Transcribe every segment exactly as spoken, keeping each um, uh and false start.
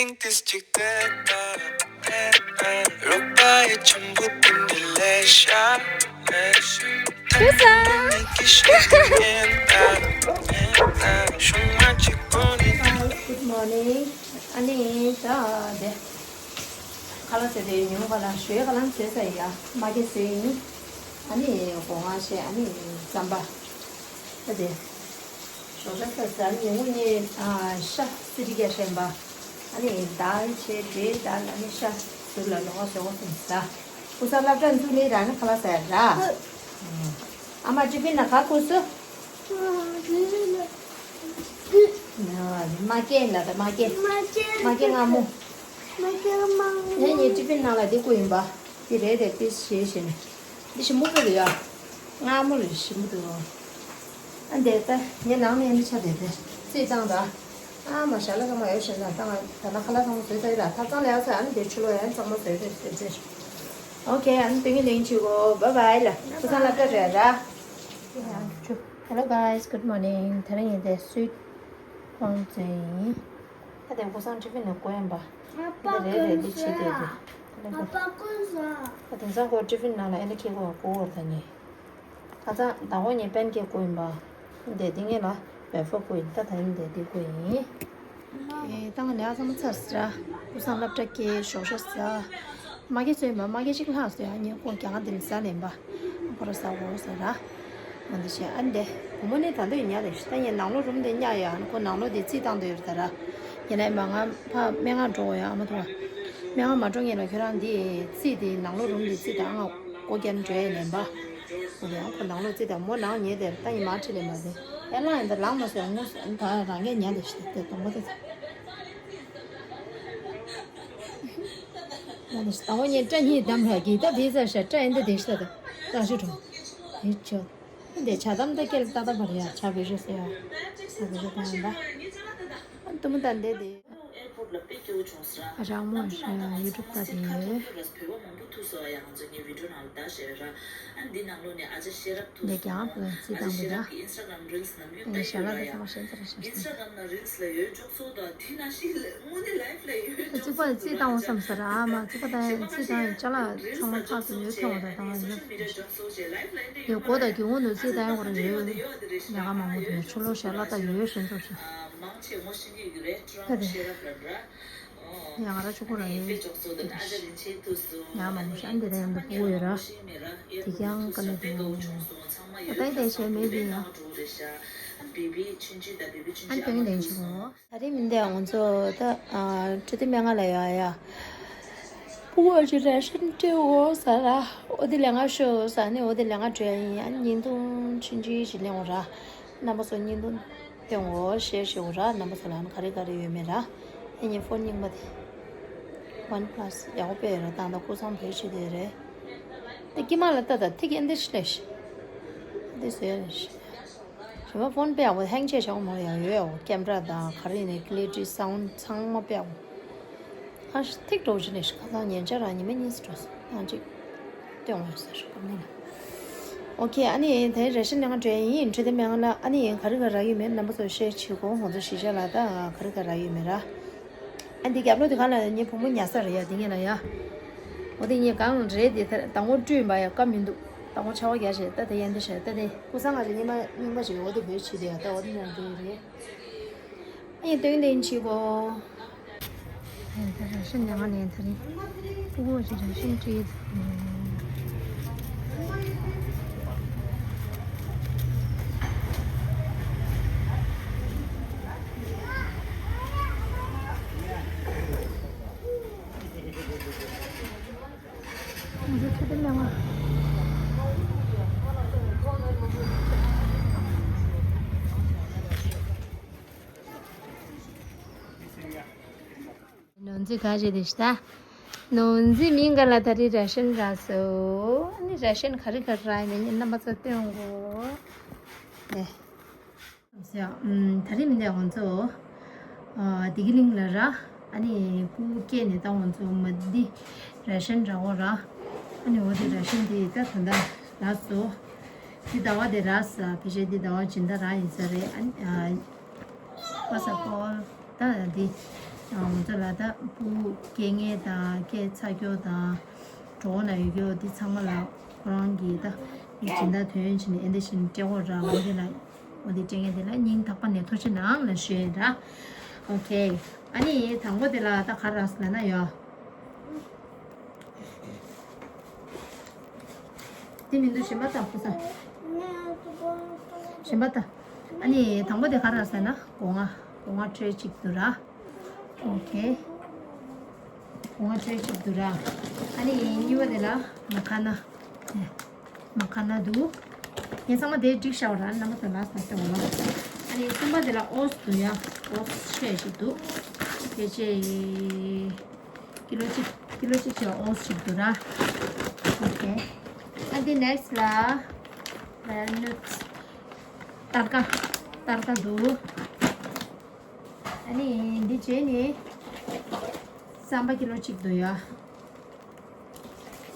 ཏིས་ཅིག་ཏེ་ཏ་ཏེ་ཏ་རོགས་པ་ཡི་ཆུན་པོ་ཏིན་ཏི་ལེ་ཤ་ལེ་ཤ། ཁུ་སང་། Good morning. ཨ་ནི་ད་དེ་ཁ་ལག་ཟས་དེ་ཉུང་ག་ལ་ཞོའི་ཁ་ལག་ཟས་ས་ཡ་མ་གི་ཟས་ཡིན། ཨ་ནི་སྒོ་ང་བཤད་ཨ་ནི་རྩམ་པ་ད་དེ། ཞོགས་ཇ་ཟ་ཟ་ཉིན་གུང་ངས་ཨ་ཤ་སི་རི་རྒྱ་ཤན་པ། ཨ་ནི་དལ་ཆེ་འདྲེ་དལ་ཨ་ནི་ཤ་ཟུར་ལ་ལོག་བཟོ་བ་སོང་ཟ། ཁུ་སང་སློབ་གྲྭ་འཛུལ་ནས་རང་ནི་ཁ་ལག་ཟ་ཡ་ར། ཨ་མ་ཅི་པིན་ན་ག་ཁུ་སུ། མ་སྐྱེས་ལ་ད་མ་སྐྱེས། མ་སྐྱེས་མ་སྐྱེས་མ་སྐྱེས་མ་སྐྱེས་མ་སྐྱེས་མ་སྐྱེས་མ་སྐྱེས། ངས་ངའི་ཅི་པིན་ནང་ལ་འདི་བསྐུར་ཡིན་པ། འདི་རེད་དེ་ཏིས་ཞེས་བཞིན། འདི་ཞིམ་པོ་འདུག་ཡ། མངར་མོ་རེད་ཞིམ་པོ་འདུག་ཨ་འདས་ད་ངའི་ནང་ནས་འདི་ཆ་དེ་དེ་རྩིས་བཏང་ད། ཨ་མ་ཞལ་ལག་ཚང་མ་ཡོད་བཞིན་ད་བཏང་ད་ན་ཁ་ལག་ཚང་མ་བཟོས་ད་ཡོད་ར་ཐབ་ཚང་ལ་ཡོད་ས་ཨ་ནི་དེ་ཆུ་ལོ་ཡ་ཚང་མ་བཟོས་ད་ཡོད་ཟེར། ཨོ་ཁེ་ཨ་ནི་དེ་གི་ལེན་ཆུ་གོ་བ་བའི་ལ་ཁུ་སང་ལ་ཀ་རེད་ར། Hello guys, good morning. ད་རིང་ཡིན་ཏེ་སུའིཊ་ཀོན་ཟས་ཡིན། ད་དེ་ཁུ་སང་ཀྲི་ཕིན་ནང་བསྐུར་ཡིན་པ། ད་དེ་རེད་རེད་འདི་བྱེད་དེ་དེ། ད་དེ་ད་དེང་སང་ཁོ་ཀྲི་ཕིན་ནང་ལ་ཨེ་ནི་ཁེ་གོ་བསྐུར་བར་ད་ནི། ད་ཚང་ད་ཁོ་ངས་པན་ཀེག་བསྐུར་ཡིན་པ། འདི་དེ་ངས་ལ་བེ་ཧྥེ་བསྐུར་ཡིན་ད་ད་ཡིན་དེ་དེ་བསྐུར་ཡིན། ཨེ་ད་ང་ལས་ཚང་མ་ཚར་ཟ། ཁུ་སང་སློབ་གྲྭ་སྐྱེལ་ཞོགས་ཇ་ཟ། མ་གི་ཚོས་མ་མ་གི་གཅིག་ལྷག་སོ་ཡ་ཉིན་ཁོ་རྒྱ་གར་འདི་ལ་ཟ་ལེན་པ། ཁོ་ར་ཟ་འོ་ཟ་ར། འོ་འདི་བྱས་ཨ་འདི། བུ་མོ་ནི་ད་འདོད་ཉལ་རེད་ཤི་ད་ངས་ནང་ལོགས་རུམ་དེ་ཉལ་ཡ་ཁོ་ནང་ལོགས་དེ་རྩིས་བཏང་འདོད་ཡོད་ད་ར། ཡིན་ནའི་མ་ང་ཕ་སྨན་ཁང་འགྲོ་འོ་ཡ་ཨ་མ་ཐུ་བ། སྨན་ཁང་མ་འགྲོ་ངེས་ལ་ཁྱོད་རང་འདི་རྩིས་དེ་ནང་ལོགས་རུམ་དེ་རྩིས་ད་ང་སྒོ་རྒྱབ་འགྲོ་ཡ་ལེན་པ། འོ་དེ་ཡང་ཁོ་ནང་ལོགས་རྩིས་ད་མོ་ནང་ཉལ་དེ་ད་ངས་མ་ཁྲིད་ལེན་པ་དེ། ཡ་ལང་ཡིན་ད་ལང་མ་སོང་ངོ་ད་རང་ངས་ཉལ་དེ་ཤི་ད་དེ་གདོང་པ་དེ་ད། ད་ནི་ཟླ་བ་གཉིས་སྐྲ་གཉིས་བསྡམས་ལ་གི་ད་བི་ཟ་ཤ་སྐྲ་ཡིན་ད་དེ་ཤ་ད་ད་ཤི་གྲོང་། དེ་ཆོ། འདི་ཇ་དམ་ད་སྐྱེལ་ཏག་ཏག་བར་ཡ་ཇ་བེ་ཤ་ཟེར་ཡ། ཇ་བེ་ཤ་ད་ཡིན་ད། ཨ་ཏུ་མུ་ད་འདི་དེ། ཨ་རང་མོ་ཡུ་ཊུབ་ད་དེ། འདི་ཀྱང་བོད་རྩིས་དང་པོ་ད། ཨེ་ཞལ་ལག་དང་ཚང་མ་ཞན་ཚར་ཞན་ཚར། རྩིས་པ་རྩིས་བཏང་བ་བསམ་ས་ར་ཨ་མ་རྩིས་པ་དང་རྩིས་བཏང་ཡང་ཅ་ལག་ཚང་མ་ཕག་ཏུ་ཡོད་ཐོན་བ་དང་བཏང་བ་ཡོད། ཡོད་སྒོ་དང་རྒྱུ་ངོ་ནུ་རྩིས་བཏང་ཡང་ཁོ་ར་ཡོད། ལས་ཀ་མང་པོ་དེ་ཆུ་ལོག་ཞལ་ལག་ད་ཡོད་ཞན་ཚོགས་ཤིག་ད་དེ། ཡ་ང་ར་ཆུ་ཁོ་ར་ཡོད། ཡ་མང་པོ་ཤ་འདི་ད་ཡང་འདི་ཕུ་གུ་ཡོད་ར། དེ་ཀྱང་ཀ་ནས་དེ་ཡང་ད་ལྟ་ཡི་དེ་བྱས་མེད་དེ་ཡང་། ཨ་དོན་ལྡན་ཞིག་འོ། ད་རིང་མི་འདི་ང་ཚོ་ད་ཨ་འཕྲོད་བསྟེན་སྨན་ཁང་ལ་ཡོད་ཡ། ཕུ་གུ་ཅིག་རེ་ཤན་སྤྲད་འོ་ཟེར་ར། འོ་དེ་ལས་ང་ཤོད་ཟེར་ནས་འོ་དེ་ལས་ང་བྲོས་ཡིན་ཨ་ཉིན་ཐུང་ཆུང་ཆུང་ཞིག་ལེན་འོ་ར། རྣམ་པ་ཚོ་ཉིན་ཐུང་སྟོན་འོ་ཤེར་ཞིག་འོ་ར། རྣམ་པ་ཚོ་ལ་ཨ་ནི་ག་རེ་ག་རེ་ཡོད་མེད་ར། ཨེ་ཉིན་ཕོན་རྙིང་པ་དེ། ཝན་པ་ལ་སི་ཡག་པོ་དཔེ་ཡོད་ར། ད་ད་ཁུ་སང་བེད་སྤྱོད་དེ་རེད། དེ་དཀྱིལ་མ་ལ་ལྟ་ད་ཐིག་ཨེ་འདི་ཤི་ལེ་ཤི། འདི་བཟོས་རེད་ཤི། ཞི་མ་ཕོན་དཔེ་ཡག་པོ་ཧེང་ཆེ་ཆེ་བ་མོ་ཡག་ཡོད་ཡག་པོ་ཀེམ་ར་དང་ག་རེ་ནས་ཀི་ལི་ཊི་སའུན་ཌི་ཚང་མ་དཔེ་ཡག་པོ། ཨ་ཤི་ཐིག་འགྲོ་ཅི་ནས་ཤི་ཁ་སང་ཉན་ཆ་ར་ཉི་མ་གཉིས་སུ་འགྲོ་སོང་ཨང་ཅིག་སྟོན་འོང་ཟེར་ཁོ་མིན་ལ། ཨོ་ཁེ་ཨ་ནི་དེ་རེ་ཤན་ནང་འདྲེན་ཡིན་འཕྲོད་བསྟེན་སྨན་ཁང་ལ་ཨ་ནི་ག་རེ་ག་རག་ཡོད་མེད་རྣམ་པ་ཚོ་ཤེར་བྱེད་དགོས་ང་ཚོ་གཞིས་ཆགས་ལ་ད་ག་རེ་ག་རག་ཡོད་མེད་ར། ཨ་འདི་རྒྱབ་ལོགས་དེ་གང་ལ་ངའི་བུ་མོ་ཉལ་ས་རེད་ཡ་དེ་ངས་ལ་ཡ། འོ་དེ་ངས་གང་རེད་དེ་ད་དང་པོ་བཀྲུས་པ་ཡ་བཀའ་མི་འདུག་དང་པོ་ཆར་པ་རྒྱག་བྱས་ད་དེ་ཡན་དེ་བྱས་ད་དེ་ཀུ་སང་ང་ཅིག་ཉི་མ་རྙིང་པ་ཞིག་འོ་དེ་བེད་བྱེད་དེ་ཡ་ད་འོ་དེ་ནང་དེ་རེད། ཨ་ཡིན་སྟོན་ལྡན་ཆེ་གོ། ཨ་ཡིན་ད་ར་ཤན་ཉང་ནས་ད་རིང་ཕྲུ་གུ་ཞིག་ར་ཤན་བྲིས། ནོར་འཛིན་ག་རེ་རེད་ཤི་ད། ནོར་འཛིན་མིང་ག་ལ་ད་རེས་ར་ཤན་རག་སོང་། ཨ་ནི་ར་ཤན་ག་རེ་ག་རེ་རག་ཡིན་ན་རྣམ་པ་ཚོ་སྟོན་གོ། ནས། ཟེར་ཡ། ཨམ། ད་རེས་མི་འདས་ང་ཚོ། ཨ། བདེ་སྐྱིད་གླིང་ལ་ར། ཨ་ནི་སྤུ་གུ་སྐྱེས་ནས་ད་ང་ཚོ་མ་འདི་ར་ཤན་རག་འོ་ར། ཨ་ནི་འོ་དེ་ར་ཤན་དེ་ད་ད་ལྟ་རག་སོང་། འདི་ཟླ་བ་དེ་རག་ས་ཕལ་ཆེར་འདི་ཟླ་བ་སྦྱིན་བདག་རག་ཡིན་ས་རེད། ཨ་ནི། ཨ། ཕ་ས་ཀོལ་ད་འདི། ང་ཚོ་ལ་ད་ཕྲུ་གུ་སྐྱེ་མཁན་དང་སྐྱེ་ཚར་རྒྱུ་དང་གྲོད་ཁོག་ན་ཡོད་རྒྱུ་འདི་ཚང་མ་ལ་ཁོ་རང་གིས་ད་སྦྱིན་བདག་དོན་བྱས་ནས་ཨེ་འདི་བཞིན་སྤྲད་དགོས་ར། འོ་དེ་ལ་འོ་དེ་སྤྲད་མཁན་དེ་ལ་སྙིང་ཐག་པ་ནས་ཐུགས་རྗེ་གནང་ལབ་ཞུ་ཡས་ར། ཨོ་ཁེ། ཨ་ནི་དང་པོ་དེ་ལ་ད་ག་རེ་རག་སོང་ལབ་ན་ཡ། དེ་མི་འདུག་གཞན་པ་ལྟ་ཁོ་ས། གཞན་པ་ལྟ། ཨ་ནི་དང་པོ་དེ་ག་རེ་རག་ཟེར་ན་སྒོ་ང་། སྒོ་ང་ཊྲེ་གཅིག་འདུག་ར། ཨོ་ཁེ། སྒོ་ང་ཊྲེ་གཅིག་འདུག་ར། ཨ་ནི་གཉིས་པ་དེ་ལ་མ་ཁ་ན། མ་ཁ་ན་འདུག་ངས་ཚང་མ་དེ་བསྒྲིགས་བཞག་པ་ར། རྣམ་པ་ཚོ་ལ་ས་ལྟ་བ་ལ། ཨ་ནི་གསུམ་པ་དེ་ལ་ཨོ་སི་འདུག་ཡ། ཨོ་སི་ཆེ་ཞིག་འདུག་ཕལ་ཆེར། ཀི་ལོ་གཅིག་ཀི་ལོ་གཅིག་བྱས་ཨོ་སི་ཞིག་འདུག་ར། ཨོ་ཁེ། ཨ་འདི་ནེག་སི་ལ་ཝེལ་ནཊ་སི། སྟར་ཀ་སྟར་ཀ་འདུག་ཨ་ནི་འདི་བྱས་ནས་ཟམ་པ་ཀི་ལོ་གཅིག་འདུག་ཡ།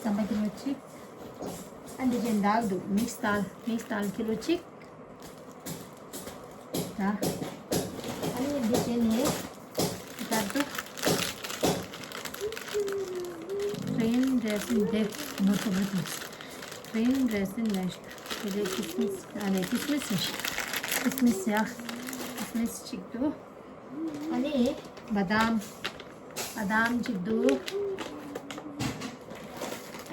ཟམ་པ་ཀི་ལོ་གཅིག་ཨ་འདི་བྱས་ནས་དཱལ་འདུག་མིག་སི་དཱལ། མིག་སི་དཱལ་ཀི་ལོ་གཅིག་ད། ཨ་ནི་འདི་བྱས་ནས་ད་དུ་ཀྲིན་རེ་སིན་དེ་མོ་ཐོ་མོ་ཐོ། ཀྲིན་རེ་སིན་ལ་དེ་རེ་ཁི་སི་མིས། ཨ་ནི་ཁི་སི་མིས་ཡ། ཁི་སི་མིས་ཡ། ཁི་སི་མིས་གཅིག་འདུག་ཨ་ནི་བ་དམ། བ་དམ་གཅིག་འདུག་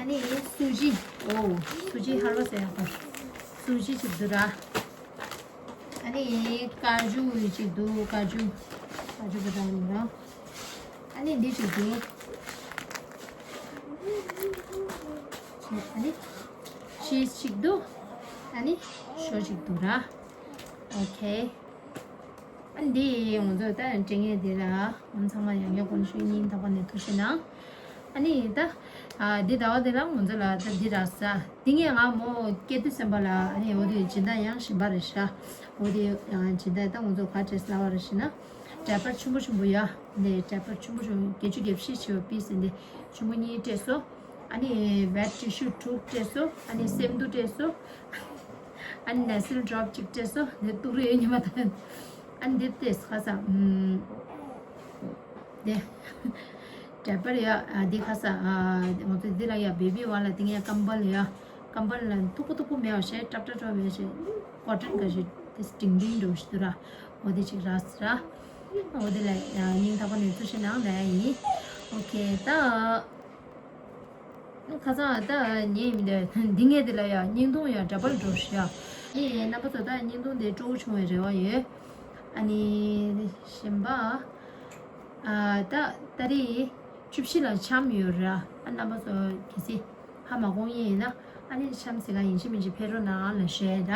ཨ་ནི་སུ་ཇི། ཨོ། སུ་ཇི་ཧར་བ་ཟེར་ཡག་པ། སུ་ཇི་གཅིག་འདུག་ར། ཨ་ནི་ཀ་ཇུ་གཅིག་འདུག་ཀ་ཇུ། ཀ་ཇུ་བ་དམ་ར། ཨ་ནི་འདི་གཅིག་འདུག་ཨ་ནི་ཤིས་གཅིག་འདུག་ཨ་ནི་ཞོ་གཅིག་འདུག་ར། ཨོ་ཁེ། ཨ་འདི་ང་ཚོ་ད་སྤྲད་མཁན་འདི་ལ་ང་ཚང་མ་ཡང་ཡང་དགོངས་ཞུ་སྙིང་ཐག་པ་ནས་ཐུགས་རྗེ་གནང་། ཨ་ནི་ད་ཨ་འདི་ཟླ་བ་འདི་ལ་ང་ཚོ་ལ་ད་འདི་རག་ས། འདི་ངས་ང་མོ་སྐལ་དུས་སེམས་པ་ལ་ཨ་ནི་འོ་དེ་སྦྱིན་བདག་ཡང་གཞན་པ་རེད་ཤག་འོ་དེ་ཡང་སྦྱིན་བདག་ད་ང་ཚོ་ག་འདྲས་ལབ་པ་རེད་ཤེ་ན། ཌའི་པར་ཆེན་པོ་ཆེན་པོ་ཡ། འདི་ཌའི་པར་ཆེན་པོ་ཆེན་པོ་བརྒྱད་ཅུ་གྱ་བཞི་བྱས་པ་པི་སི་འདི་ཆེན་པོ་གཉིས་སྤྲད་སོང་། ཨ་ནི་ཝེཊ་ཊི་ཤུ་དྲུག་སྤྲད་སོང་། ཨ་ནི་སེམས་དུག་སྤྲད་སོང་། ཨ་ནི་ནེ་སལ་ཌོབ་གཅིག་སྤྲད་སོང་། འདི་གཏུག་རེ་ཡོད་ཉི་མ་དང་། ཨ་ནི་འདི་སྤྲད་ཁ་ས། ཨུམ། འདི་ཌའི་པར་ཡ། ཨ་འདི་ཁ་ས། ཨ་ང་ཚོ་འདི་ལ་ཡ་བེ་བི་ཝ་ལ་འདི་ངས་ཀམ་བལ་ཡ། ཀམ་བལ་ལ་མཐུག་པོ་མཐུག་པོ་མེད་པ་བྱས། ཀྲབ་ཀྲབ་ཀྲབ་མེད་བྱས། ཀོ་ཊོན་ག་ཞིག་དེ་སྤྲིང་སྤྲིང་འགྲོ་ཞིག་འདུག་ར། འོ་དེ་ཅིག་རག་སོང་ར། འོ་དེ་ལ་ཡ་སྙིང་ཐག་པ་ནས་ཐུགས་རྗེ་གནང་ལབ་ཡ་ཡིན། ཨོ་ཁེ། ད་ཁ་སང་ད་ཉེ་ཡིན་འདི་འདི་ངས་དེ་ལ་ཡ་བརྙན་ཐུང་ཡ་འདྲ་པར་འགྲོ་ཤག་ཡིན། རྣམ་པ་ཚོ་ད་བརྙན་ཐུང་དེ་སྤྲོ་བོ་བྱུང་བའི་རེ་བ་ཡོད། ཨ་ནི་གཞན་པ། ཨ་ད་ཏ་རིག་བཅུ་བཞི་ལ་འཆམ་ཡོད་ར། ཨ་རྣམ་པ་ཚོ་གལ་སྲིད་ཧ་མ་གོ་མཁན་ཡིན་ན་ཨ་ནི་འཆམ་ཟེར་ག་ཡིན་གཅིག་མིན་གཅིག་ཕེབས་རོགས་གནང་ལབ་ཞུ་ཡ་ཡིན་ར།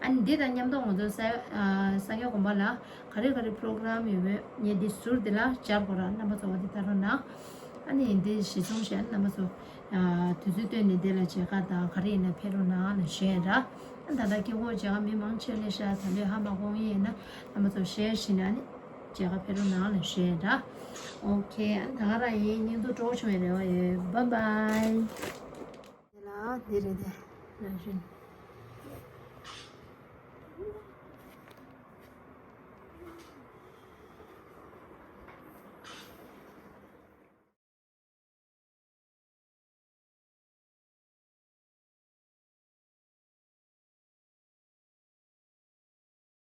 ཨ་ནི་འདི་དང་མཉམ་དུ་ང་ཚོ་ས་ཨ་ས་སྐྱ་དགོན་པ་ལ་ག་རེ་ག་རེ་པྲོ་གྷ་རམ་ཡོད་མེད་ངས་འདི་ཟུར་འདི་ལ་སྦྱར་དགོས་ར། རྣམ་པ་ཚོ་འོ་འདི་ལྟ་རོགས་གནང་། ཨ་ནི་འདི་གཞི་བཟུང་བྱས་རྣམ་པ་ཚོ་ཨ་དུས་ཚོད་བཏོན་ནས་འདི་ལ་མཇལ་ཁ་དང་ག་རེ་ཡིན་ན་ཕེབས་རོགས་གནང་ལབ་ཞུ་ཡ་ཡིན་ར། ཨ་ད་ལྟ་སྐྱེ་བོ་མཇལ་ཁ་མི་མང་ཆེ་སླེབས་ཤག་ད་ལོས་ཧ་མ་གོ་མཁན་ཡིན་ན་རྣམ་པ་ཚོ་ཤེར་བྱས་ནས་ཨ་ནི། མཇལ་ཁ་ཕེབས་རོགས་གནང་ལབ་ཞུ་ཡ་ཡིན་ར། ཨོ་ཁེ། ཨ་ནི་ད་ག་རང་ཡིན། བརྙན་ཐུང་སྤྲོ་བོ་བྱུང་བའི་རེ་བ་ཡོད། བཱའི་བཱའི། དེ་ལ་འདི་རེད་དེ། ལ་ཞུ།